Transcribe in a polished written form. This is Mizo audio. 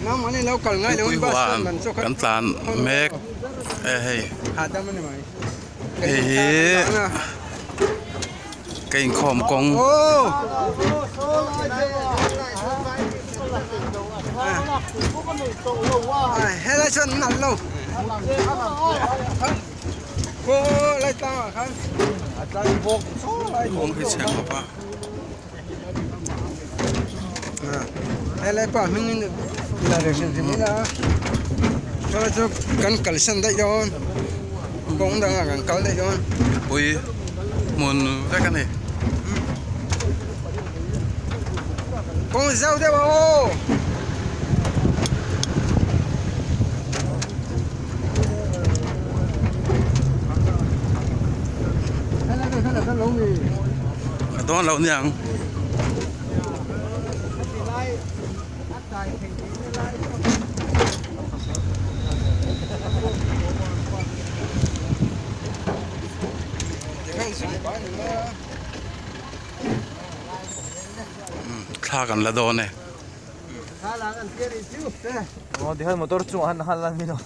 Thingpui huan kan tlan mek e hei hei hi ka inkhawm kawng. Kawng hi chhe khawp a. Helai pawh hming in la ve hrim hrim ila chuan chu kan kalsan daih dawn kawng dangah kan kal daih dawn. Pui hmun vek a ni. Kawng zau deuh a aw. A dawn loh niang. Thla kan la dawn e. Motor chungah han han lan mi lo.